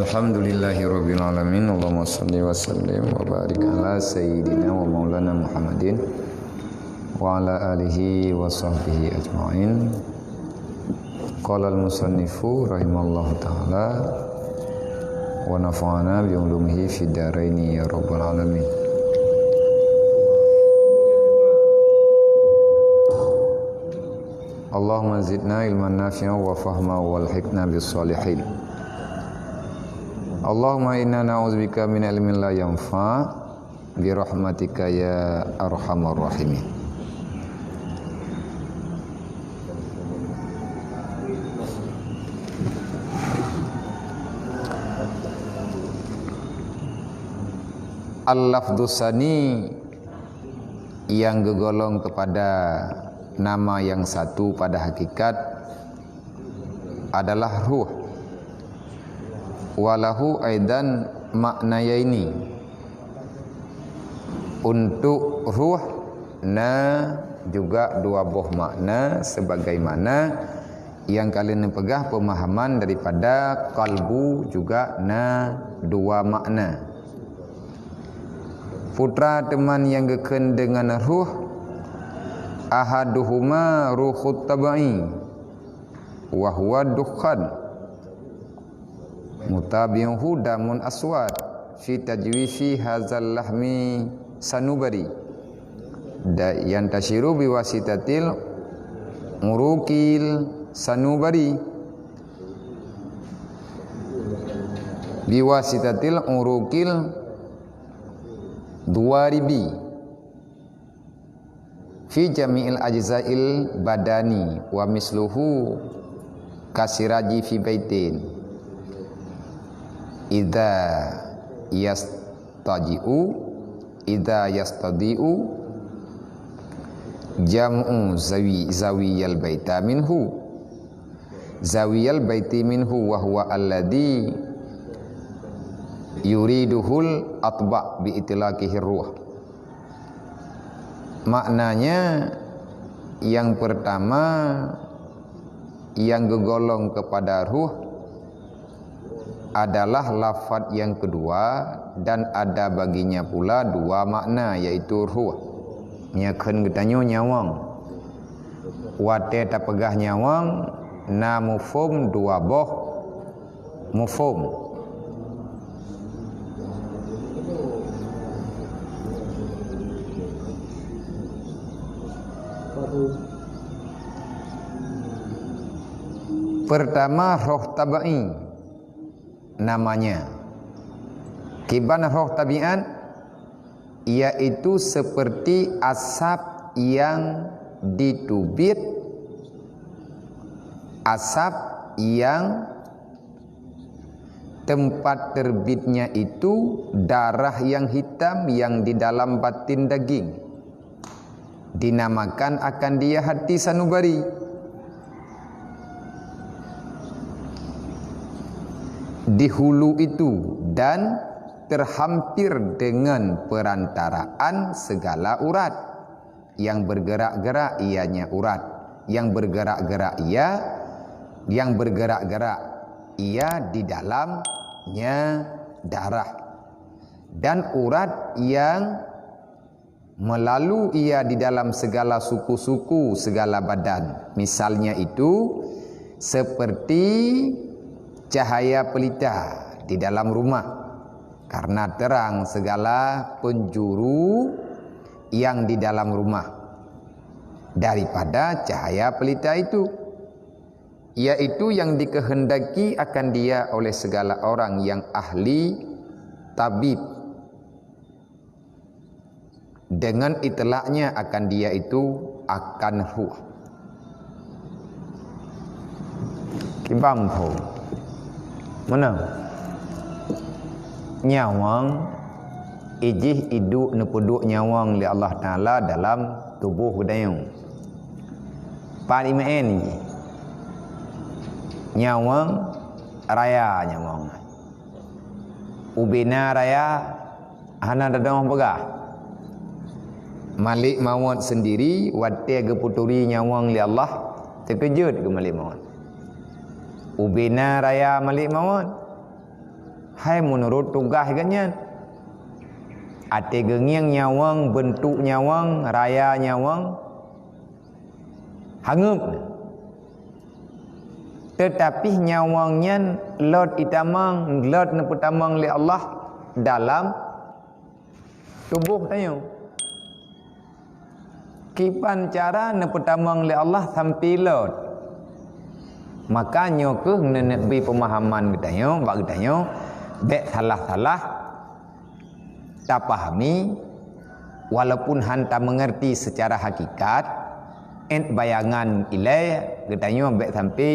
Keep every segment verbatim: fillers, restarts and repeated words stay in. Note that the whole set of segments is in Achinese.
Alhamdulillahirabbil alamin. Allahumma shalli wa sallim wa barik ala sayyidina wa maulana Muhammadin wa ala alihi wa sahbihi ajma'in. Qala al-musannifu rahimallahu ta'ala wa nafa'ana bi ulumihi fid daraini ya rabbal alamin. Allahumma zidna ilman nafi'a wa fahma wa alhiqna bis salihin. Allahumma inna na'udzubika min ilmin la yanfa' bi rahmatika ya arhamar rahimin. Al-lafdzus tsani yang geugolong kepada nama yang satu pada hakikat adalah ruh. Walahu aidan maknayaini. Untuk ruh na juga dua boh makna sebagaimana yang kalian peugah pemahaman daripada kalbu juga na dua makna. Putra teman yang geukheun dengan ruh, ahaduhuma ruhut tabai, wa huwa dukhan, mutabi'uhu damun aswad fi tajwifi hazal lahmi sanubari, da-, yantashiru biwasitatil urukil sanubari, biwasitatil urukil duwaribi fi jami'il ajza'il badani wa misluhu kasiraji fi baitin. Idza yastaji'u, idza yastadi'u jam'u zawi, zawiyal baita minhu. Zawiyal baiti minhu wa huwa alladzi yuriduhul atba bi itlaqihir ruh. Maknanya, yang pertama yang geugolong kepada ruh adalah lafaz yang kedua dan ada baginya pula dua makna, yaitu ruh. Nyang kheun geutanyoe nyawöng. Watée tapeugah nyawöng, na mufhom dua boh mufhom. Pertama, roh tabai namanya. Kiban roh tabiat, yaitu seperti asap yang diteubiet, asap yang tempat terbitnya itu darah yang hitam yang di dalam batin daging. Dinamakan akan dia hati sanubari. Di hulu itu dan terhampir dengan perantaraan segala urat. Yang bergerak-gerak ianya urat. Yang bergerak-gerak ia, yang bergerak-gerak ia di dalamnya darah. Dan urat yang melalu ia di dalam segala suku-suku segala badan. Misalnya itu, seperti cahaya pelita di dalam rumah, karena terang segala penjuru yang di dalam rumah daripada cahaya pelita itu, yaitu yang dikehendaki akan dia oleh segala orang yang ahli tabib. Dengan itlaknya akan dia itu akan ruh. Kiban phon. Mana? Nyawöng, ijih iduek neupeuduek nyawöng lé Allah Taala dalam tuboh geutanyoe. Pat imeu'en jih. Nyawöng raya nyawöng. Ubena raya hana tadong peugah. Malik mawöt sendiri watée geuputuri nyawöng lé Allah, teukeujot geuh malik mawöt. Ubena raya malik mawöt. Hai meunurot tugaih geuh nyan. Até geungieng nyawöng, beuntuk nyawöng, raya nyawöng, hangeub. Teutapi nyawöng nyan lôt itamöng, lôt neupeutamöng lé Allah dalam tuboh tanyoe. Kiban cara neupeutamöng lé Allah sampoe lôt. Maka nyoe kheueh neuneuk bri peumahaman geutanyoe, bak geutanyoe, bék salah-salah tapahami, walaupun han tameungeurti seucara hakikat, ét bayangan ilée geutanyoe bék sampoe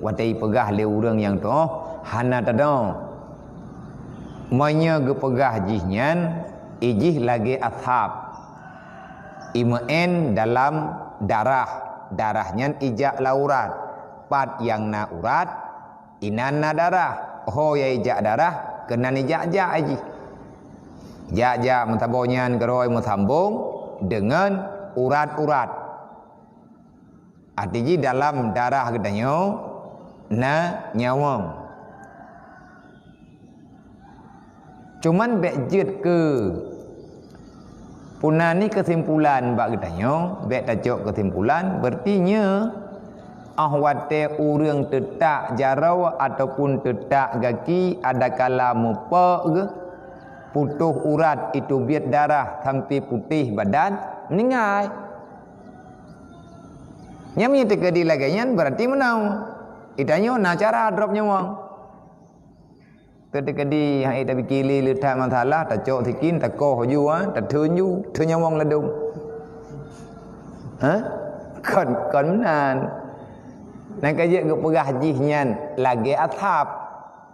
watée ipeugah lé ureuëng nyang tuoh hana tadong. Meunyoe geupeugah jih nyan, ijih lagée asab. Imeu'én dalam darah, darah nyan ijak lam urat. Pat nyang na urat, inan na darah. Ho nyang ijak darah, keunan ijak-jak jih. Jak-jak meusaboh nyan keurôi meusambong deungon urat-urat. Arti jih dalam darah geutanyoe na nyawöng. Cuman bék jeuet keu peuna ni keusimpulan bak geutanyoe, bék tacok keusimpulan, berarti nyoe óh watée ureuëng teutak jaroe ataupun teutak gaki adakala meupok geuh, putôh urat, iteubiet darah sampoe putéh badan, meuninggai. Nyan meunyoe teukeudi lagée nyan, berarti meunoe. Geutanyoe na cara drob nyawöng. Teukeudi hai tapike lé le that masalah, tacok sikin, takoh ju, ha, tatheun ju, theun nyawöng ladôm. Ha? Kon, kon meunan. Nyang ka jeuet geupeugah jih nyan lagée asab.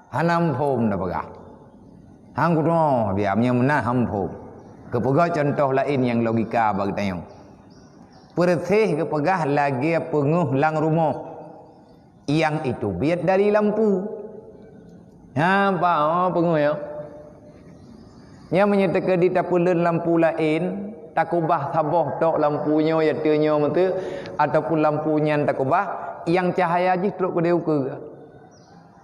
Hana muphom tapeugah. Han kutuoh, biar meunyoe meunan han muphom. Geupeugah cuntoh laén nyang logika bak geutanyoe. Peureuséh geupeugah lagée peungeuh lam rumoh nyang iteubiet dari lampu. Ha, ba, oh, peungeuh nyoe. Nyan meunyoe teukeudi tapeuleuen lampu laén, takubah saboh tok lampu nyoe, ya teu nyoe meuteuk, ataupun lampu nyan takubah, nyang cahya jih trok keudeh ukeue.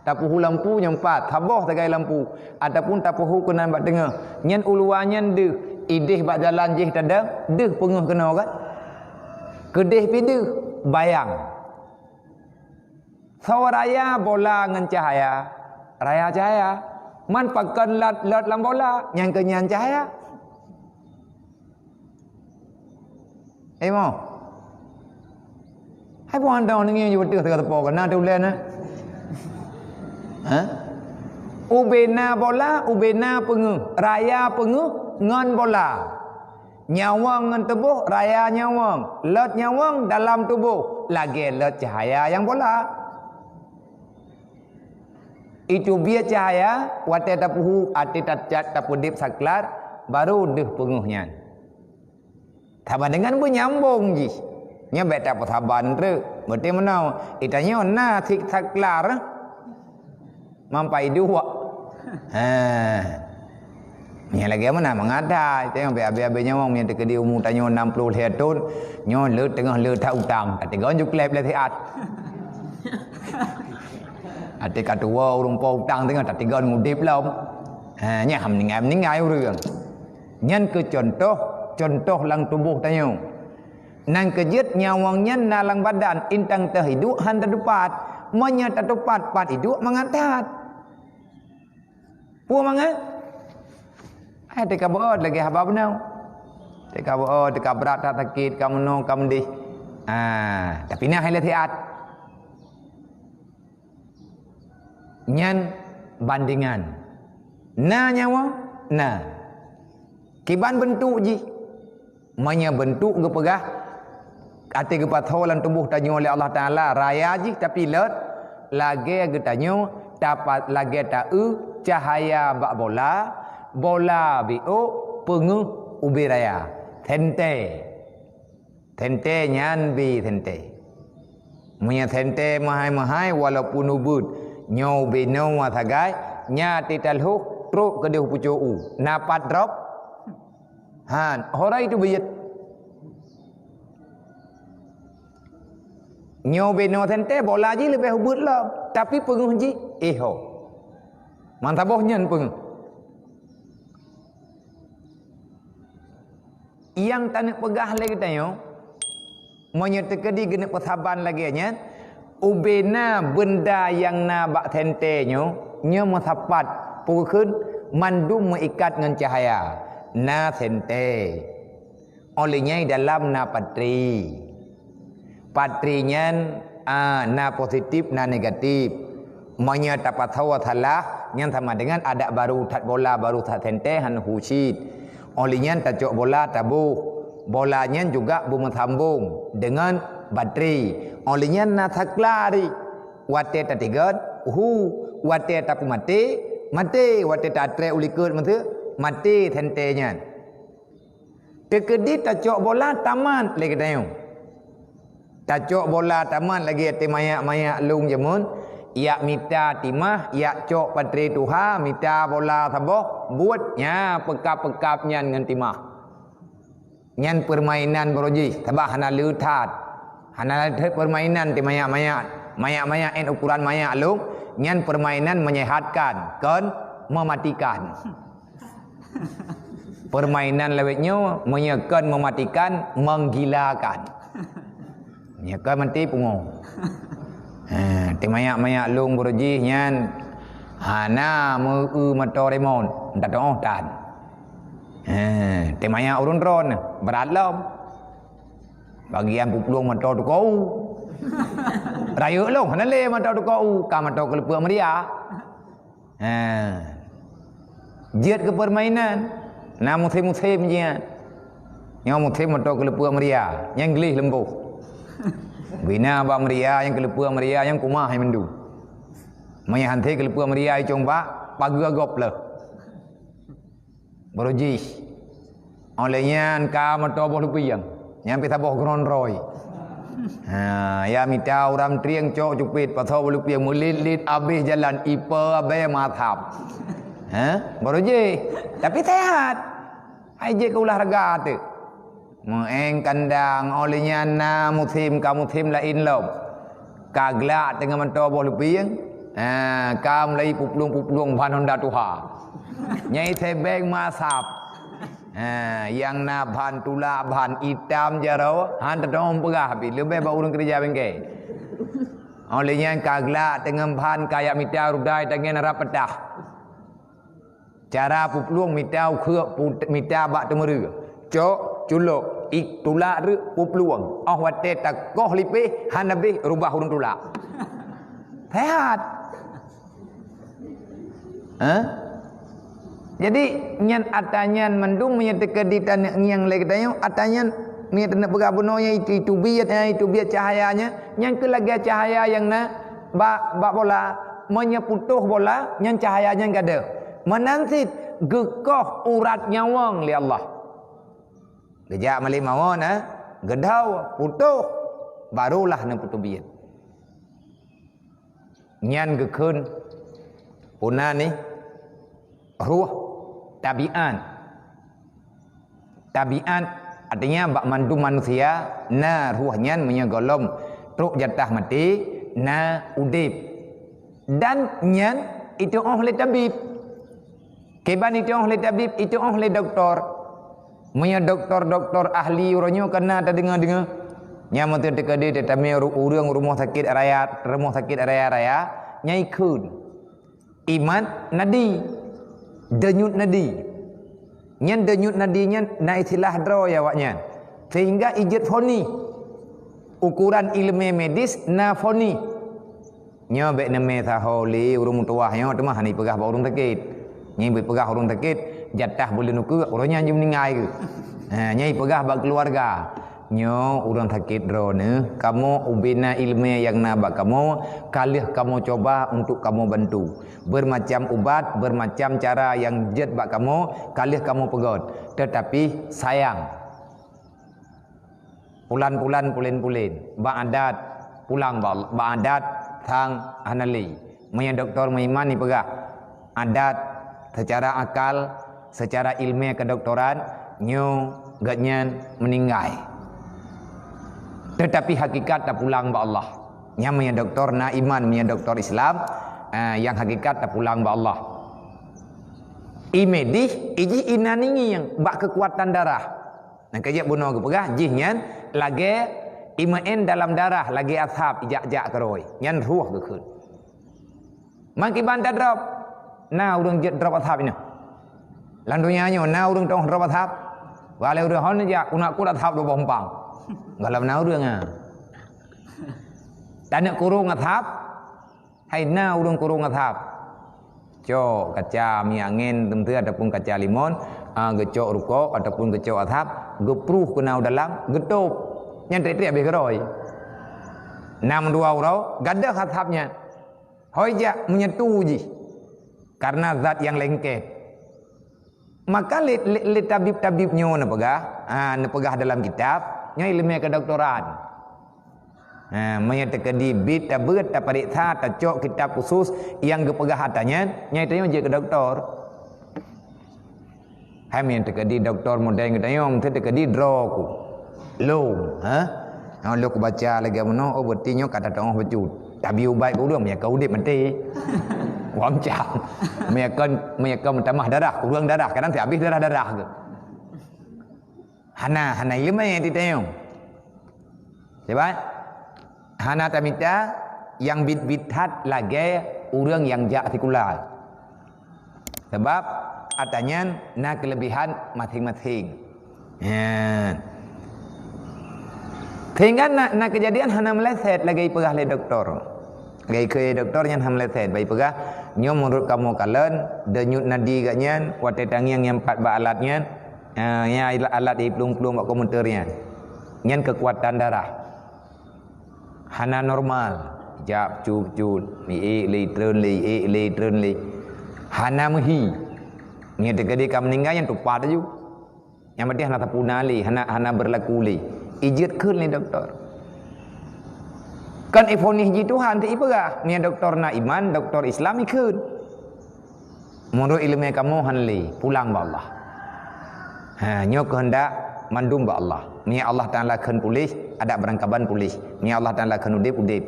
Tapeuhu lampu nyang pat, saboh sagai lampu, ataupun tapeuhu keunan bak teungoh. Nyan uluwa nyan deuh, ideh bak jalan jih tadong, deuh peungeuh keunoe kan? Keudeh pih deuh, bayang. Soe raya bola ngon cahya? Raya cahya. Man pakon lôt, lôt lam bola, nyang keu nyan cahya. Eh, mo. Hai buang dong ni ngieng ju beuteuh teuka teupok na tu ulée na. Ha? Ubena bola, ubena peungeuh, raya peungeuh ngon bola. Nyawöng ngon tuboh, raya nyawöng, lôt nyawöng dalam tuboh, lagée lôt cahya nyang bola. Iteubiet cahya watée tapeuhu, até tacat, tapeudeb saklat, barô deuh peungeuh nyan. Saban deungon beunyambong jih. Nyan bék tapeusaban treuk. Berarti meunoe, geutanyoe na sik saklar. Mampai duek. Ha. Nyan lagée meunan mangat that. Tengok abée-abée nyawöng meunyoe teukeudi umu tanyoe enam puluh lhée thon, nyoe le teungoh le that utang. Tategon ju kleb lé siat. Até ka tuwoe ureuëng po utang teungoh tategon udeb lom. Ha, nyan meuninggai-meuninggai ureuëng. Nyan keu contoh, contoh lam tuboh tanyoe. Nyang keujeuet nyawöng nyan na lam badan, intan teuh iduek han tatupat. Meunyoe tatupat, pat iduek mangat that. Peue mangat? Hai teuka beuôt lagée haba bunoe. Teuka beuôt, teuka brat that sakét, ka meunoe, ka meudeh. Ah, tapi na hai lé siat. Nyan bandengan. Na nyawöng? Na. Kiban beuntuk jih? Meunyoe beuntuk geupeugah, até geupasoe lam tuboh tanyoe lé Allah Taala, raya jih tapi lôt, lagée geutanyoe tapat lagée taeu cahya bak bola, bola biôk peungeuh ubé raya. Sentée. Sentée nyan bi sentée. Meunyoe sentée meuhai-meuhai walaupun ubeuet, nyoe ubé noe sagai, nya teutalhoh trok keudeh pucôk u. Na pat drob? Han, horai teubiet. Nyoe ubé noe sentée bola jih leubeh ubeuet lom, tapi peungeuh jih éh ho. Meusaboh nyan peue? Nyang taneuk peugah lé geutanyoe, meunyoe teukeudi geuneuk peusaban lagée nyan, ubena beunda nyang na bak sentée nyoe, nyoe meusapat, peue kheun, mandum meuikat ngon cahya. Na sentée. Óh lheueh nyan dalam na patri. Patri nyan, a, na positif, na negatif. Meunyoe tapasoe salah, nyan sama dengan adak barô that bola, barô that sentée, hana hu cit. Óh lheueh nyan tacok bola, taboh. Bola nyan juga beumeusambong deungon batri. Óh lheueh nyan na saklar. Watée tatigon, hu. Watée tapeumaté, maté. Watée tatrek u likot meuteuk, maté sentée nyan. Teukeudi tacok bola tamat lé geutanyoe. Tacok bola tamat lagée teumayak-mayak lôn jameun, yak mita timah, yak cok patri tuha, mita bola saboh, buet nya peukab-peukab nyan ngon timah. Nyan peurmainan baroe jih, sabab hana le that. Hana le that peurmainan teumayak-mayak. Mayak-mayak én ukuran mayak lôn, nyan peurmainan menyehatkan, kon mematikan. Peurmainan lawét nyoe meunyoe kon mematikan, menggilakan. Meunyoe kon maté pungo. Ha, teumayak-mayak lôn baroe jih nyan hana meu-eu moto remon, minta teuoh tan. Ha, teumayak ureuëng droe, brat lom. Bagian peuplueng moto tukau. Rayeuk lom, hana lé moto tukau, ka moto keuleupeuek meuria. Ha. Jeuet keu peurmainan. Na musém-musém jih nyan. Nyoe musém moto keuleupeuek meuria, nyang gleh leumbôh. Bina bak meuria, nyang keuleupeuek meuria, nyang kumah hai mandum. Meunyoe han thé keuleupeuek meuria icong bak, pageue gob leuh. Baroe jih. Óh lheueh nyan ka moto boh lupieng. Nyan pih saboh gron roi. Ha, ya mita uram trieng cok cupet, pasoe boh lupieng meulit-lit abéh jalan ipe abée masab. Ha? Baroe jih. Tapi sehat. Hai jih keu ulahraga teuk. Meuéng kandang, óh lheueh nyan na musém ka musém laén lom. Ka glak teungoh meutoe boh lupieng, ha, ka mulai puplueng-puplueng ban honda tuha. Nyai sebeng masab. Ha, nyang na ban tulak ban itam jaroe, han teudong peugah pih leubeh bak ureuëng keureuja bengke. Óh lheueh nyan ka glak teungoh ban kajak mita rudai tangieng rab peutah. Cara puplueng mita ukheuk pu-, mita bak teumeureu. Cok, culok, ik tulak reuk puplueng. Óh watée takoh lipéh, hana béh rubah ureuëng tulak. Sehat. Hah? Jadi, nyan ata nyan mandum meunyoe teuka di taneuk ngieng lé geutanyoe, ata nyan meunyoe taneuk peugah bunoe nyan itu, itu biet, nyan itu biet cahayanya, nyan keu lagée cahaya nyang na bak, bak bola. Meunyoe putôh bola, nyan cahaya nyan gadôh. Meunan cit geukoh urat nyawöng lé Allah. Geujak malée mawöt, eh, geudhau, putôh, barulah neuputôh biet. Nyan geukheun peuna nih ruh tabiat. Tabiat artinya bak mandum manusia na ruh nyan meunyoe gohlom trok jatah maté na udeb. Dan nyan itu'oh lé tabib. Kiban itu'oh lé tabib, itu'oh lé doktor. Meunyoe doktor-doktor ahli uroe nyoe ka na tadeungoe-deungoe, nyan meuteun teuka di teutamé uru-, ureuëng rumoh sakét raya, rumoh sakét raya-raya, nyan ikheun. Imat nadi, denyut nadi. Nyan denyut nadi nyan na istilah droe awaknyan. Sehingga ijeuet foni. Ukuran iéleumé medis na foni. Nyoe bék neumé saho lé ureuëng meutuwah nyoe teuma hana ipeugah bak ureuëng sakét. Nyan ipeugah ureuëng sakét, jatah buleuen ukeue, uroe nyan jeuet meuninggai keuh. Ha, nyan ipeugah bak keuluwarga. Nyoe ureuëng sakét droeneuh, kamoe ubena iéleumé nyang na bak kamoe, ka lheueh kamoe cuba untuk kamoe bantu. Beureumacam ubat, beureumacam cara nyang jeuet bak kamoe, ka lheueh kamoe peugöt. Teutapi sayang, pulan-pulan, pulen-pulen, bak adat pulang bak, bak adat sang hana lé. Meunyoe doktor meuiman ipeugah, adat seucara akal, seucara iéleumé keudoktoran, nyoe gobnyan meuninggai. Teutapi hakikat tapulang bak Allah. Nyan meunyoe doktor na iman, meunyoe doktor Islam, eh, nyang hakikat tapulang bak Allah. I medis, i jih inan i ngieng bak keukuatan darah. Nyang ka jeuet bunoe geupeugah, jih nyan lagée imeu'en dalam darah, lagée asab ijak-jak keurôi. Nyan roh geukheun. Mangkiban tadrop, na ureuëng jeuet drop asab inong. Lam donya nyoe na ureuëng teuh drop asab. Walau ureuëng hon jak, unak kut asab dua boh umpang. Galam na ureuëng, ah. Taneuk kurong asab, hai na ureuëng kurong asab. Cok kaca minyeuk angén teumeuteue ataupun kaca limon, ah, geucok rukok ataupun geucok asab, geupruh keunoe dalam, geutôb. Nyan treb-treb habéh keurôi. Nam dua uroe, gadôh asab nyan. Hôi jak meunyetu jih. Karena zat nyang lengket. Maka lé, lé, lé tabib-tabib nyoe neupeugah, ha, neupeugah dalam kitab, nyoe ileumé kedoktoran. Ha, meunyoe teukeudi bit tabeuet, tapareksa, tacok kitab khusus nyang geupeugah ata nyan, nyoe tanyoe jeuet keu doktor. Hai meunyoe teukeudi doktor modern geutanyoe, meusti teukeudi droe ku. Lôn, ha? Ha, lôn kubaca lagée meunoe, oh, beuti nyoe ka tateuoh bacut. Tabi ubat keu ureuëng, meunyoe ka udeb maté. Wam cam. Meunyoe ka, meunyoe ka meutamah darah, kureueng darah, kadang sihabéh darah-darah geuh. Hana, hana ileumé di tanyoe. Sebab hana tamita nyang bit-bit that lagée ureuëng nyang jak sikula. Sebab ata nyan na keulebihan maséng-maséng. Nyan. Sehingga na, na keujadian hana meuleset lagée ipeugah lé doktor. Lagée ikheun lé doktor nyan hana meuleset. Bak ipeugah, nyoe meunurot kamoe kalon, denyut nadi geuh nyan, watée tangieng nyang pat bak alat nyan, eh, nyan alat, alat iplueng-plueng bak komputer nyan. Nyan keukuatan darah. Hana normal. Jak cut-cut, iék lé, treun lé, iék lé, treun lé. Hana meuhi. Nyan teukeudi ka meuninggai nyan tupat laju. Nyang meudeh hana tapuna lé, hana, hana beurlaku lé. Ijeuet kheun lé doktor. Kon ifonis jih Tuhan teuh ipeugah. Meunyoe doktor na iman, doktor Islam ikheun. Meunurot ileumé kamoe hana lé, pulang bak Allah. Ha, nyoe keuheundak mandum bak Allah. Meunyoe Allah Taala kheun puléh, adak beurangkaban puléh. Meunyoe Allah Taala kheun udeb, udeb.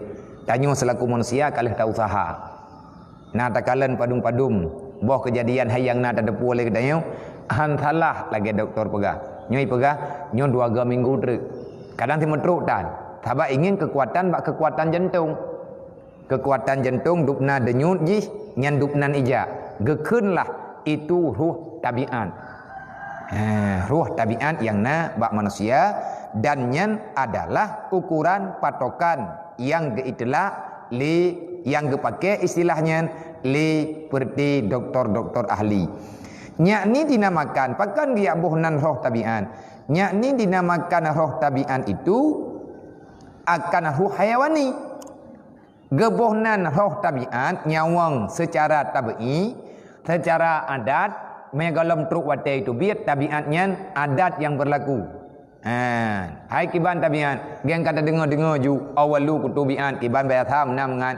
Tanyoe seulaku manusia ka lheueh tausaha. Na takalon padum-padum boh keujadian hai nyang na tateupeue lé geutanyoe, han salah lagée doktor peugah. Nyoe ipeugah, nyoe dua ga minggu treuk. Kadang simeutrok tan, sabab ingin keukuatan bak keukuatan jantong. Keukuatan jantong dubna denyut jih, nyan dubnan ijak. Geukheunlah itu roh tabiat. Ha, roh tabiat nyang na bak manusia, dan nyan adalah ukoran patokan nyang geuiteulak lé, nyang geupaké istilah nyan lé peureuté doktor-doktor ahli. Yakni dinamakan, pakon geujak boh nan roh tabiat? Yakni dinamakan roh tabiat itu akan roh hayawani. Geuboh nan roh tabiat nyawöng seucara tabi'i, seucara adat, meunyoe gohlom trok watée teubiet tabiat nyan adat nyang beurlaku. Ha, hai kiban tabiat, geng ka tadeungoe-deungoe ju, "Awwalu kutubiat," kiban biasa meunan mangat.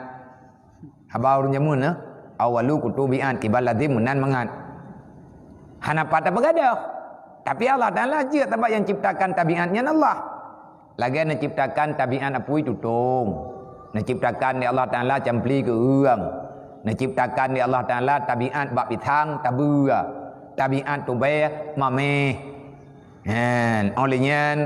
Haba ureuëng jameun, eh? "Awwalu kutubiat," kiban lazim meunan mangat. Hana pat tapeugadôh. Tapi Allah Taala jeuet, sabab nyang ciptakan tabiat nyan Allah. Lagée neuciptakan tabiat apui tutong. Neuciptakan lé Allah Taala campli keu ureuëng. Neuciptakan lé Allah Taala tabiat bak pisang tabeue. Tabiat tubée maméh. Nyan, óh lheueh nyan,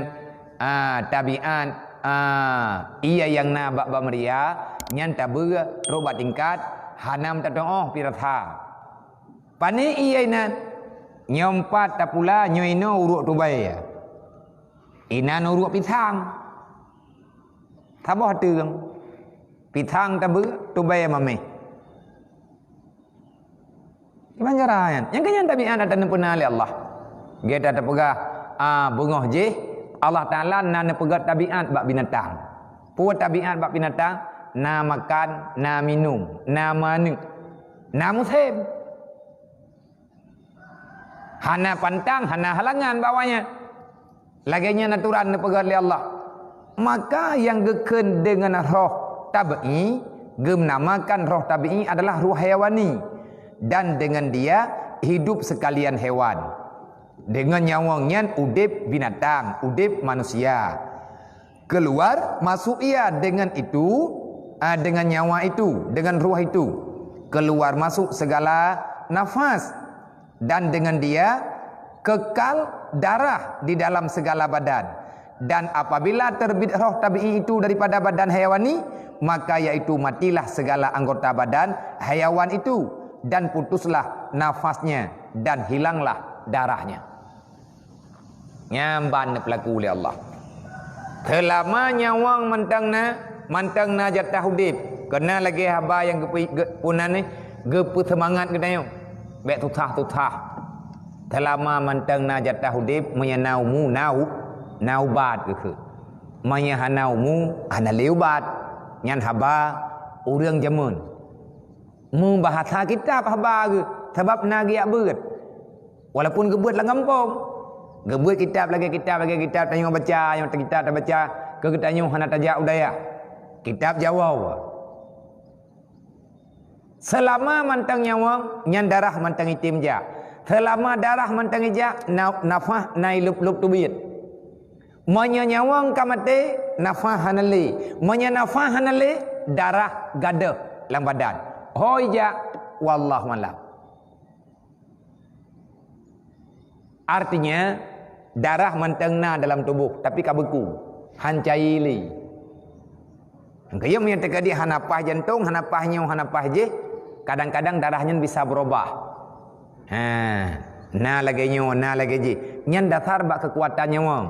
ah, tabiat, ah, ié nyang na bak bameuria, nyan tabeue trok bak tingkat hana meutateuoh pih rasa. Pané ié inan? Nyoe pat tapula, nyoe inoe uruek tubée. Inan uruek pisang. Saboh teueng. Pisang tabeue, tubée maméh. Kiban cara nyan. Nyang keu nyan tabiat ata neupeuna lé Allah. Gata tapeugah, ah, beungoh jih, Allah Taala na neupeugét tabiat bak binatang. Peue tabiat bak binatang? Na makan, na minum, na maneuk, na musém. Hana pantang, hana halangan bak awaknyan. Lagée nyan aturan neupeugét lé Allah. Maka nyang geukheun deungon roh tabi'i, geunamakan roh tabi'i adalah roh hayawani. Dan deungon dia hidup seukalian hewan. Deungon nyawöng nyan udeb binatang, udeb manusia. Keuluar masuk ia deungon itu, ah, deungon nyawa itu, deungon roh itu. Keuluar masuk seugala nafas. Dan dengan dia kekal darah di dalam segala badan. Dan apabila terbit roh tabi'i itu daripada badan hayawani, maka yaitu matilah segala anggota badan hayawan itu, dan putuslah nafasnya, dan hilanglah darahnya. Nyan ban neupeulaku lé Allah. Seulama nyawöng mantong na, mantong na jatah udeb, keunan lagée haba nyang geupeu-, ge-, peunan nyoe, geupeuseumangat geutanyoe. Bék susah-susah. Seulama mantong na jatah udeb, meunyoe na umu, na u-, na ubat geukheun. Meunyoe hana umu, hana lé ubat. Nyan haba ureuëng jameun. Meubahasa kitab haba geuh, sabab na geujak beuet. Walaupun geubeuet lam gampông. Geubeuet kitab lagée kitab, lagée kitab tanyoe baca, nyang kitab tabaca, keu geutanyoe hana tajak u dayah. Kitab Jawoe. Seulama mantong nyawöng, nyan darah mantong item jak. Seulama darah mantong ijak, na-, nafah na ilôb-lôb teubiet. Meunyoe nyawöng ka maté, nafah hana lé. Meunyoe nafah hana lé, darah gadôh lam badan. Ho ijak, wallahu a'lam. Artinya, darah mantong na dalam tuboh, tapi ka beuku, han cair lé. Nyang keu nyoe meunyoe teukeudi hana paih jantong, hana paih nyoe, hana paih jéh, kadang-kadang darah nyan bisa beurubah. Ha, na lagée nyoe, na lagée jéh. Nyan dasar bak keukuatan nyawöng.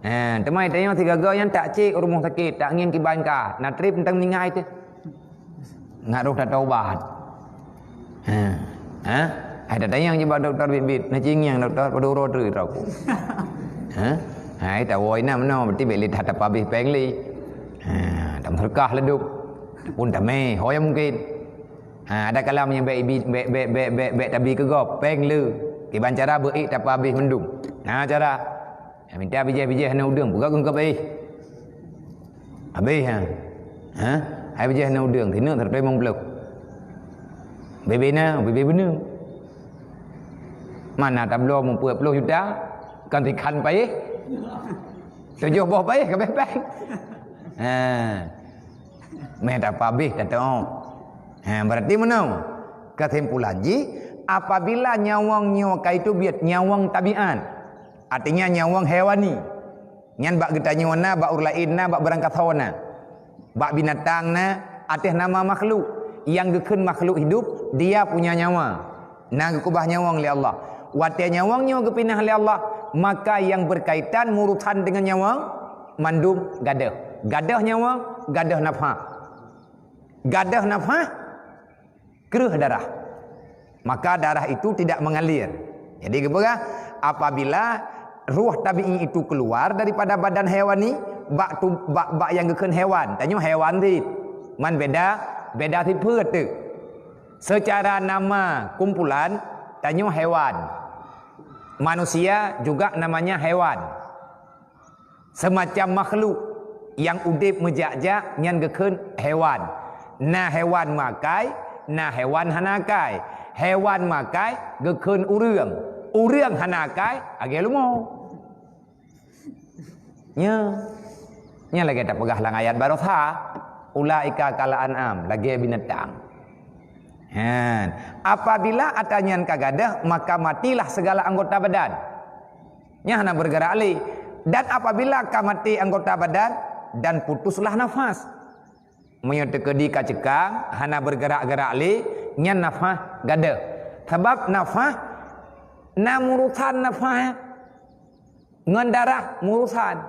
Ha, teuma tanyoe sigaga nyan tak cék u rumoh sakét, tak ngieng kiban ka, na trép mantong meuninggai teuh. Ngat roh tataubat. Ha. Ha? Hai tatanyong jih bak dokto biet-biet, na cingieng dokto, padum uroe treuk teuh aku. Ha? Hai tawoe inong meunoe, berarti bék lé that tapabéh péng lé. Ha, tameuseudekah ladôm. Pun tamé, ho nyang mungken. Ha, ada kalam nyang bék ibi-, bék, bék, bék, bék, bék tabi keu gob, péng le. Kiban cara beu ék tapabéh mandum. Na cara. Nyang mita bijéh-bijéh hana udeueng, peugah keu gob éh. Habéh, ha? Ha? Hai bijéh hana udeueng, sineuk seratus limong ploh. Bébé na, bébé beuneu. Mana tabloe meupeuet ploh juta, kan tikhan paéh. Tujoh boh paéh ka béh-béh. Ha. Meh tapabéh tateu'oh. Ha, berarti meunoe. Kesimpulan jih, apabila nyawöng nyoe ka iteubiet nyawöng tabiat, artinya nyawöng hewani. Nyan bak geutanyoe na, bak ureuëng laén na, bak barangkasoe na. Bak binatang na, ateueh nama makhluk. Nyang geukheun makhluk hidup, dia punya nyawa. Na geukeubah nyawöng lé Allah. Watée nyawöng nyoe geupinah lé Allah, maka nyang berkaitan, meurusan deungon nyawöng, mandum gadôh. Gadôh nyawöng, gadôh nafah. Gadôh nafah, kreueh darah. Maka darah itu tidak mengalir. Jadi geupeugah, apabila ruh tabi'i itu keluar daripada badan hewani, bak tu, bak, bak nyang geukheun hewan, tanyoe hewan cit. Man beda, beda sifeuet teuh. Secara nama kumpulan, tanyoe hewan. Manusia juga namanya hewan. Seumacam makhluk nyang udeb meujak-jak nyan geukheun hewan. Na hewan meuakai, na hewan hana akai. Hewan meuakai geukheun ureuëng. Ureuëng hana akai, lagée leumo. Nya. Nyan lagée tapeugah lam ayat barosa, "Ulaika kal an'am," lagée binatang. Han, apabila atra nyan ka gadôh, maka matilah segala anggota badan. Nyan hana bergerak lé. Dan apabila ka maté anggota badan, dan putuslah nafas. Meunyoe teukeudi ka ceukang, hana bergerak-gerak lé, nyan nafah gadôh. Sabab nafah na meurusan nafah ngon darah meurusan.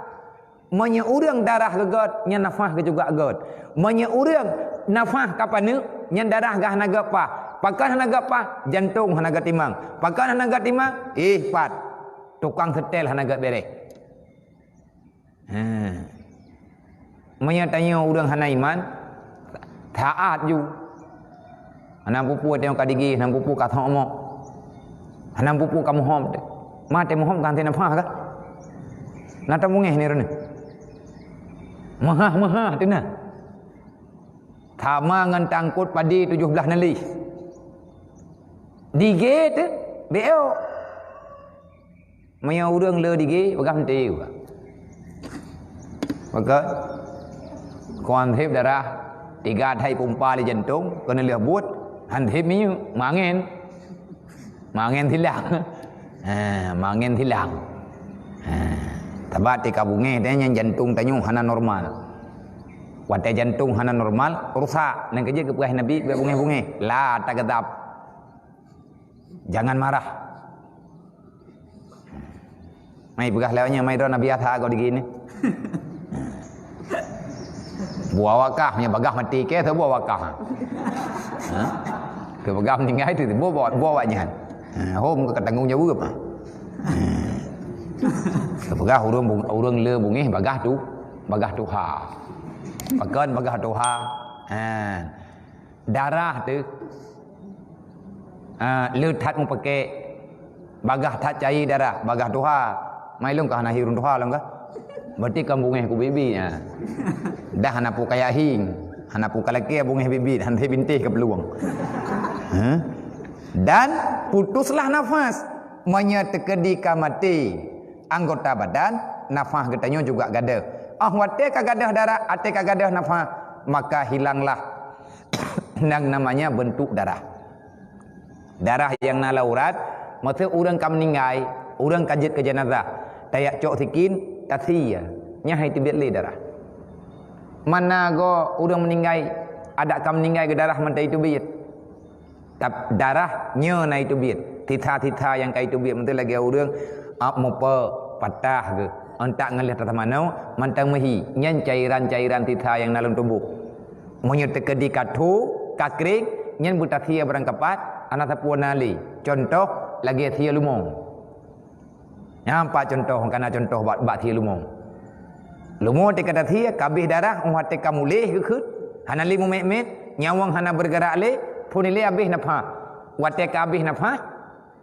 Meunyoe ureuëng darah geugét, nyan nafah geuh juga gét. Meunyoe ureuëng nafah ka paneuk, nyan darah geuh hana gét paih. Pakon hana gét paih? Jantong hana gét timang. Pakon hana gét timang? Éh, pat. Tukang seutèl hana gét béréh. Ha. Meunyoe tanyoe ureuëng hana iman, taát ju. Hana peue-peue tanyoe ka digée, hana peue-peue ka thok mok. Hana peue-peue ka muhom teuh. Ma teuh muhom ka hana nafah ka? Na tamungéh ni reuneuk. Meuhah-meuhah teuh na. Sama ngon tangkot padé tujoh blaih nalih. Digée teuh, bék ôk. Meunyoe ureuëng le digée, peugah meuté uroe. Maka, kon han sép darah, tiga thai pumpa lé jantong, keuneulheueh buet, han sép minyeuk, mangén. Mangen silang. Ha, mangen silang. Ha, sabab tika bungeh teh nyan jantong tanyoe hana normal. Watée jantong hana normal, rusak. Nyang keujeuet geupeugah Nabi, "Bék bungeh-bungeh." La tagadab. Jangan marah. Mai peugah lewat nyan, mai droe Nabi asa kau di gini. Buah wakah, nya bagah mati ke, tu buah wakah. Ha? Ke bagah meninggai tu, buah, buah, buah awak nyan. Ha, hom ke tanggung jawab. Ha. Ke bagah ureuëng bung-, ureuëng le bungeh bagah tu, bagah tuha. Pakon bagah tuha. Ha. Darah tu, ah, le that mupakek, bagah that cai darah, bagah tuha. Mai lôn ka hana hi ureuëng tuha lôn ka. Berarti kan bungeh ku bibi, ha. Dah hana pu kaya hing, hana pu kalakée bungeh bibi, hana bintéh ke peluang. Ha? Dan putuslah nafas. Meunyoe teukeudi ka maté anggota badan, nafas geutanyoe juga gadôh. Ah, watée ka gadôh darah, watée ka gadôh nafas, maka hilanglah nyang namanya bentuk darah. Darah nyang na lam urat, maksud ureuëng ka meuninggai, ureuëng ka jeuet keu jenazah, tajak cok sikin, tasie, nyan hai teubiet lé darah. Mana go ureuëng meuninggai, adak ka meuninggai geudarah mantong teubiet. Tap-, darah nyoe na teubiet. Sisa-sisa nyang ka teubiet, meuteun lagée ureuëng, ah, mupe patah geuh. Entak ngon lheueh tatamanoe, mantong meuhi. Nyan cairan-cairan sisa nyang na lam tuboh. Meunyoe teukeudi ka tho, ka kréng, nyan beutasie barang kapat, hana sapeue na lé. Contoh, lagée sie leumo. Nyan pat contoh, kana contoh bak, bak sie leumo. Leumo teuka tasie, ka abéh darah, óh watée ka muléh geukheun, hana lé mumet-met, nyawöng hana bergerak lé, phon ilée abéh nafah. Watée ka abéh nafah,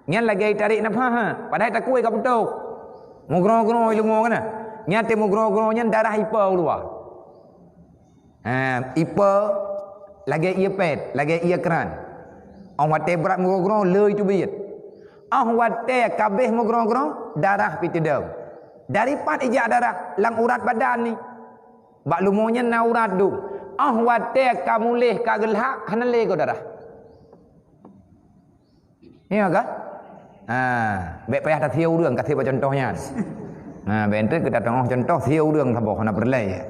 nyan lagée tarék nafah, ha, padahai takue ka putôh. Mugroe-groe leumo kana. Nyan teuh mugroe-groe nyan darah ipa u luwa. Ha, ipa lagée ié pet, lagée ié keuran. Óh watée brat meugroe-groe, le teubiet. Óh watée ka abéh meugroe-groe, darah pih teudong. Dari pat ijak darah? Lam urat badan ni. Bak leumo nyan na urat dum. Óh watée ka muléh, ka geulhak, hana lé goe darah. Iya kan? Ha, bék payah tasie ureuëng, ka sie bak contoh nyan. Ha, bék ente kita tengok contoh sie ureuëng saboh hana peureulée.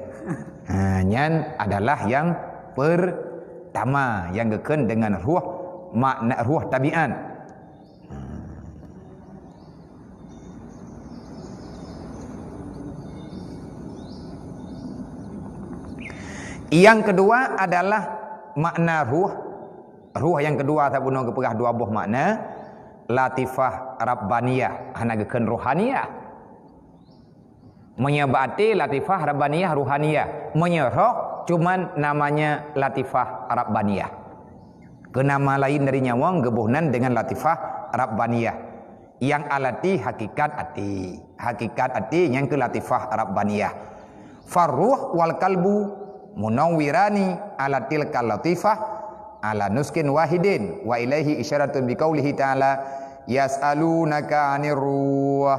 Ha, nyan adalah yang pertama yang geukheun dengan ruh, makna ruh tabiat. Yang kedua adalah makna ruh. Ruh nyang keudua saboh bunoe geupeugah dua boh makna, latifah rabbaniyah, hana geukheun rohaniyah. Meunyoe bak até latifah rabbaniyah rohaniyah, meunyoe roh cuman namanya latifah rabbaniyah. Keu nama lain dari nyawöng geuboh nan dengan latifah rabbaniyah. Nyang alati hakikat até. Hakikat até nyang keu latifah rabbaniyah. Farruh wal qalbu munawwirani ala tilkal latifah ala nuskin wahidin, wa ilaihi isyaratun biqaulihi ta'ala, "Yas'alunaka 'anir ruh,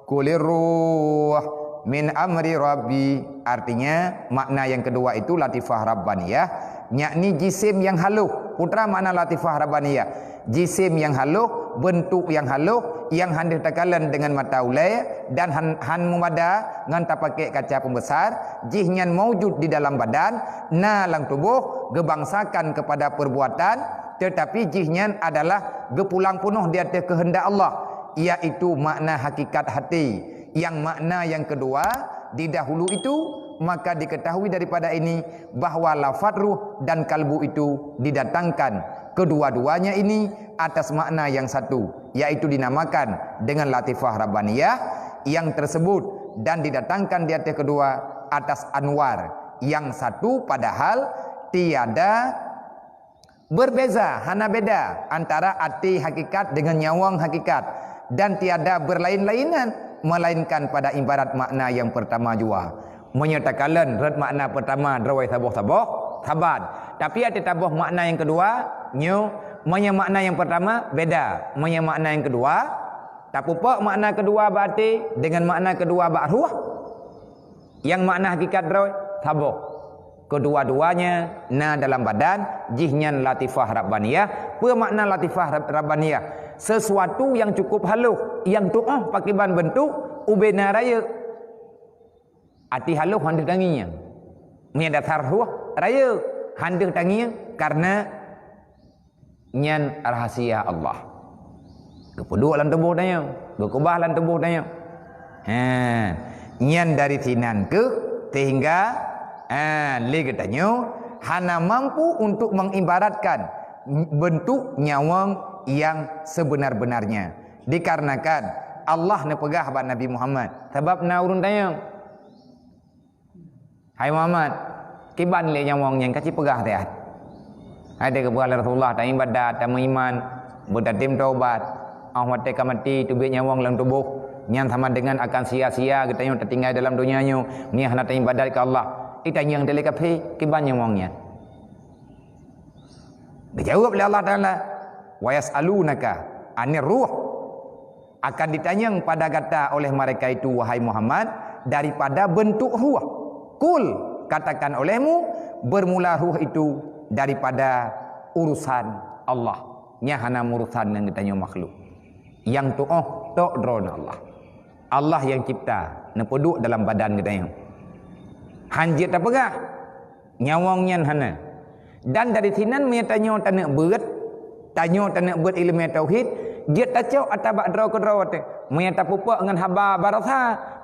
qulir ruh min amri rabbi." Artinya, makna yang kedua itu latifah rabbaniyah, yakni jisim yang halus. Peue makna latifah rabbaniyah? Jisim nyang halôh, beuntuk nyang halôh, nyang hana takalon deungon mata ulée dan han, han meumada ngon tapakék kaca peubeusar, jihnyan maujud di dalam badan, na lam tuboh, geubangsakan keupada peurbuatan, teutapi jihnyan adalah geupulang peunoh di ateueh keuheundak Allah, yaitu makna hakikat haté. Nyang makna nyang keudua, di dahulu itu, maka diketahui daripada ini bahwa lafaz ruh dan kalbu itu didatangkan kedua-duanya ini atas makna yang satu, yaitu dinamakan dengan latifah rabbaniyah yang tersebut dan didatangkan di atas kedua atas anwar yang satu, padahal tiada berbeza, hana beda antara até hakikat dengan nyawöng hakikat, dan tiada berlain-lainan, melainkan pada ibarat makna yang pertama jua. Meunyoe takalon rot makna pertama droe saboh-saboh, saban. Tapi até taboh makna yang kedua, nyoe, meunyoe makna yang pertama, beda. Meunyoe makna yang kedua, tapupok makna kedua bak até dengan makna kedua bak ruh, nyang makna hakikat droe, saboh. Kedua-duanya na dalam badan, jihnyan latifah rabbaniyah. Peue makna latifah rab-, rabbaniyah? Sesuatu nyang cukup halôh, nyang tuoh pakriban beuntuk, ubena rayeuk. Até halôh hana deuh tangieng. Meunyo dasar rhuh, rayeuk, hana deuh tangieng, kareuna nyan rahasia Allah. Geupeuduek lam tuboh tanyoe, geukeubah lam tuboh tanyoe. Ha, nyan dari sinan keuh sehingga, ha, lé geutanyoe hana mampu untuk mengibaratkan bentuk nyawöng yang sebenar-benarnya. Dikarenakan Allah neupeugah bak Nabi Muhammad, sabab na ureuëng tanyong, "Hai Muhammad, kiban lé nyawöng nyan ka cipeugah teuh?" Hai, geupeugah lé Rasulullah, "Taibadat, tameuiman, beutatem taubat. Óh watée ka maté teubiet nyawöng lam tuboh, nyan sama dengan akan sia-sia geutanyoe tatinggai dalam donya nyoe, meunyo hana taibadat keu Allah." Itanyong teuh lé kafé, "Kiban nyawöng nyan?" Geujaweueb lé Allah Taala, "Wa yas'alunaka 'anir ruh." Akan ditanyong pada gata oleh mereka itu, wahai Muhammad, daripada bentuk ruh. Qul, katakan olehmu, bermula ruh itu daripada urusan Allah. Nyan hana urusan ngon geutanyoe makhluk. Nyang tuoh tok Droeneuh Allah. Allah nyang cipta, neupeuduek dalam badan geutanyoe. Han jeuet tapeugah, nyawöng nyan hana. Dan dari sinan meunyo tanyoe taneuk beuet, tanyoe taneuk beuet ileumèe tauhid, jeuet tacok ata bak droe keudroe teuh. Meunyo tapeupok ngon haba baroesa,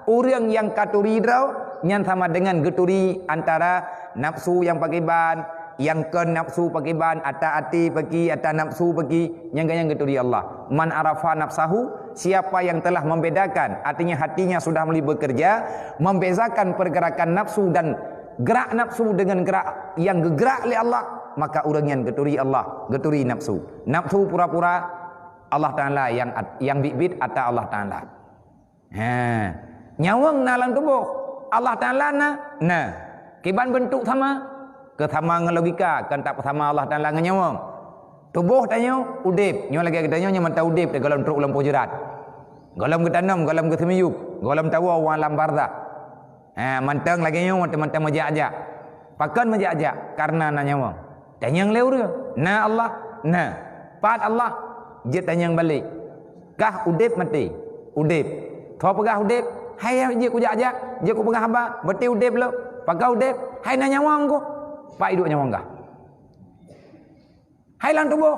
ureuëng nyang ka turi droe, nyan sama dengan geuturi antara nafsu nyang pakriban, nyang kon nafsu pakriban, ata até paki, ata nafsu paki, nyang geuh nyan geuturi Allah. "Man arafa nafsahu," siapa yang telah membedakan, artinya hatinya sudah mulai bekerja, membezakan pergerakan nafsu dan gerak nafsu dengan gerak nyang geugrak lé Allah, maka ureuëng nyan geuturi Allah, geuturi nafsu. Nafsu pura-pura, Allah Taala nyang at-, nyang biet-biet ata Allah Taala. Ha. Nyawöng na lam tuboh. Allah Taala na? Na. Kiban beuntuk sama? Keu sama ngon logika, kon tapeusama Allah Taala ngon nyawöng. Tuboh tanyoe udeb, nyoe lagée geutanyoe nyoe mantong udeb di gohlom trok lam poh jeurat. Gohlom geutanom, gohlom geuseumiyueb, gohlom tawoe u alam barzakh. Ha, mantong lagée nyoe mantong-mantong meujak-jak. Pakon meujak-jak? Kareuna na nyawöng. Tanyong lé ureuëng, "Na Allah?" "Na." "Pat Allah?" Jeuet tanyong balek. "Kah udeb maté?" "Udeb." "Soe peugah udeb?" "Hai jeuet kujak-jak, jeuet kupeugah haba, beutôi udeb lom." "Pakon udeb?" "Hai na nyawöng ku." "Pat iduek nyawöng kah?" "Hai lam tuboh."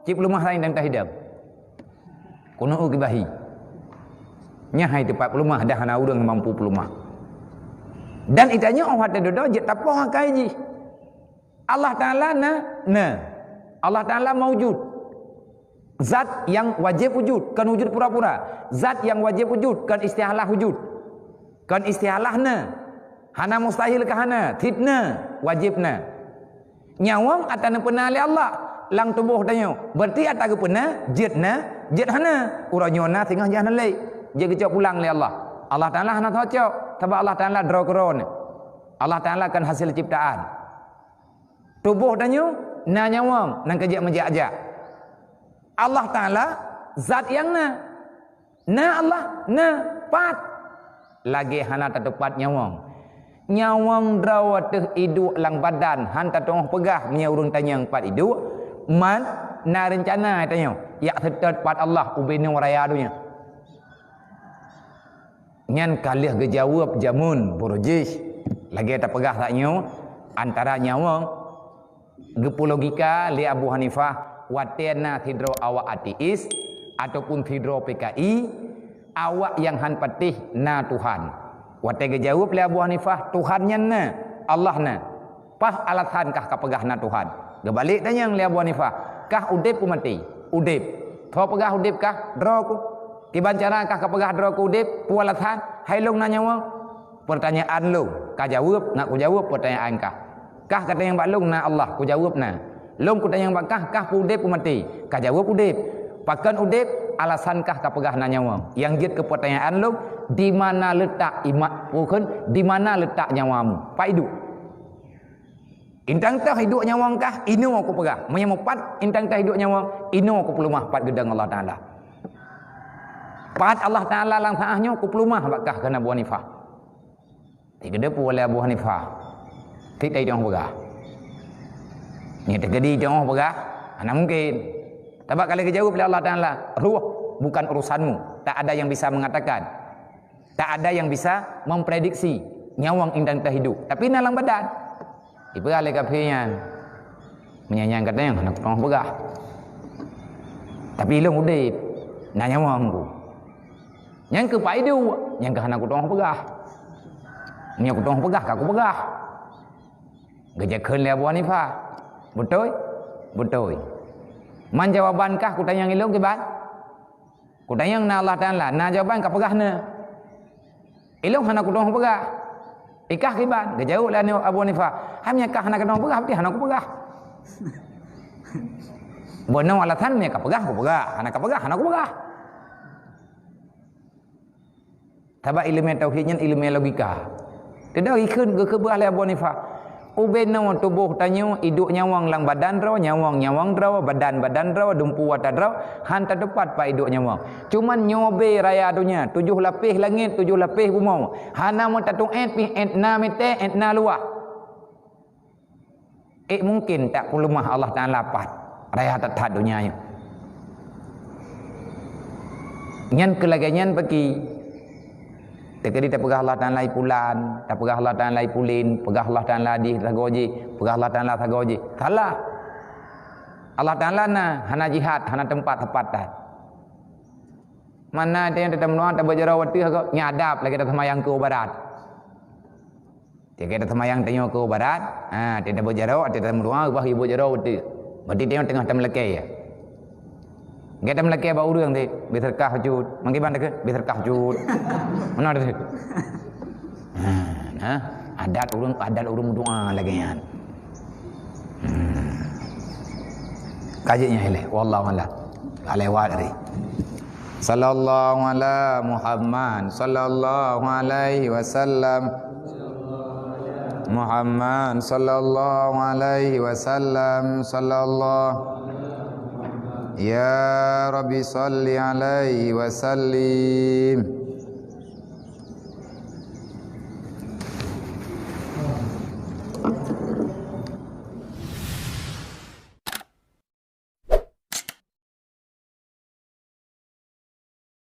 Cit peuleumah laén dan tahideung. Keuneuk geubahi. Nyan hai teumpat peuleumah, dah hana ureuëng mampu peuleumah. Dan itanyong óh watée dudoe jeuet tapoh akai jih. Allah Taala na? Na. Allah Taala maujud. Zat nyang wajéb wujud, kon wujud pura-pura. Zat nyang wajéb wujud, kon istihalah wujud. Kon istihalah na. Hana mustahil ka hana, cit na, wajéb na. Nyawöng ata neupeuna lé Allah lam tuboh tanyoe. Berarti ata geupeuna, jeuet na, jeuet hana. Uroe nyoe na, singoh jih hana lé. Jeuet geucok pulang lé Allah. Allah Taala hana tacok, sabab Allah Taala droe keudroe. Allah Taala kon hasil ciptaan. Tuboh tanyoe na nyawöng, nyang ka jeuet meujak-jak. Allah Taala zat nyang na. Na Allah? Na. Pat? Lagée hana tateupat nyawöng. Nyawöng droe teuh iduek lam badan, han tatuoh peugah meunyoe ureuëng tanyong pat iduek, man na reuncana tanyoe jak seutôt pat Allah ubé nyoe raya donya. Nyan ka lheueh geujaweueb jameun buroe jih. Lagée tapeugah tanyoe, antara nyawöng, geupeu logika lé Abu Hanifah, watée na sidroe awak ateis ataupun sidroe P K I, awak nyang han patéh na Tuhan. Watée geujaweueb lé Abu Hanifah, Tuhan nyan na, Allah na. Paih alasan kah kapeugah na Tuhan? Geubalek tanyong lé Abu Hanifah, kah udeb peue maté? Udeb. Soe peugah udeb kah? Droe ku. Kiban cara kah kapeugah droe ku udeb? Peue alasan? Hai lôn na nyawöng? Peurtanyaan lôn, kajaweueb, nak kujaweueb peurtanyaan kah. Kah katanyong bak lôn na Allah, kujaweueb na. Lôn kutanyong bak kah, kah peue udeb peue maté? Kajaweueb udeb. Pakon udeb? Alasan kah kapeugah na nyawöng. Nyang jeuet keu peurtanyaan lôn, di mana letak imat, bukon di mana letak nyawamu? Pat iduek? Intang teuh iduek nyawöng kah, inoe kupeugah. Meunyoe meupat intang teuh iduek nyawöng, inoe kupeuleumah pat geudong Allah Taala. Pat Allah Taala lam saát nyoe kupeuleumah bak kah kheun Abu Hanifah. Teugeudeup lé Abu Hanifah. Tieb-tieb teungoh peugah. Nyoe teugeudi teungoh peugah, hana mungken. Sabab ka lheueh geujaweueb lé Allah Taala, "Ruh bukan urusanmu." Tak ada yang bisa mengatakan. Tak ada yang bisa memprediksi nyawöng intan teuhidup. Tapi na lam badan. Ipeugah lé kafé nyan, "Meunyan nyan ka tanyong hana kutu'oh peugah. Tapi ilôn udeb, na nyawöng ku. Nyan keuh paidu, nyan keuh hana kutu'oh peugah. Meunyoe kutu'oh peugah, ka kupeugah." Geujakheun lé Abu Hanifah, "Beutôi? Beutôi. Man jawaban kah kutanyong ilôn kiban? Kutanyong na Allah Taala, na jawaban ka peugah na. Ilôn hana kutu'oh peugah. Ikah kiban?" Geujaweueb lé Abu Hanifah, "Hai meunyo kah hana kutu'oh peugah, berarti hana kupeugah. Bunoe alasan meunyo ka peugah, kupeugah. Hana ka peugah, hana kupeugah." Sabab ileumèe tauhid nyan ileumèe logika. Teudah ikheun geukeubah lé Abu Hanifah. Ubé noe tuboh tanyoe iduek nyawöng lam badan droe, nyawöng-nyawöng droe, badan-badan droe, dumpu ata droe, han tatupat pat iduek nyawöng. Cuman nyoe bé raya donya, tujoh lapéh langét, tujoh lapéh bumoe. Hana meutateuôt pih ét na mètè, ét na luwah. Ék mungken tapeuleumah Allah Taala pat raya that-that donya nyoe. Nyan keu lagèe nyan bagi teukeudi tapeugah Allah Taala ipulan, tapeugah Allah Taala ipulin, peugah Allah Taala di sagoe jih, peugah Allah Taala sagoe jih. Salah. Allah Taala na hana jihat, hana teumpat sapat that. Mana ada nyang tatameudoa tabeuet jaroe watèe nyan adab lagèe taseumayang keu barat. Tiep-tiep taseumayang tanyoe keu barat, ha, tiep tabeuet jaroe, tiep tameudoa, bah ibuet jaroe beutôi. Berarti tanyoe teungoh tameulakèe. Gèt tameulakèe bak ureueng teuh, "Bri seudeukah cut." Mangkeuban takheun, "Bri seudeukah cut." Meunan teuh. Ha, nah, adat ureueng, adat ureueng meudoa lagèe nyan. Hmm. Ka jeuet nyan ilèe, wallahu a'lam. Ka lewat hari. Sallallahu ala Muhammad, sallallahu alaihi wasallam. Muhammad, sallallahu alaihi wasallam, sallallahu. Ya Rabbi, salli alaihi wasallim.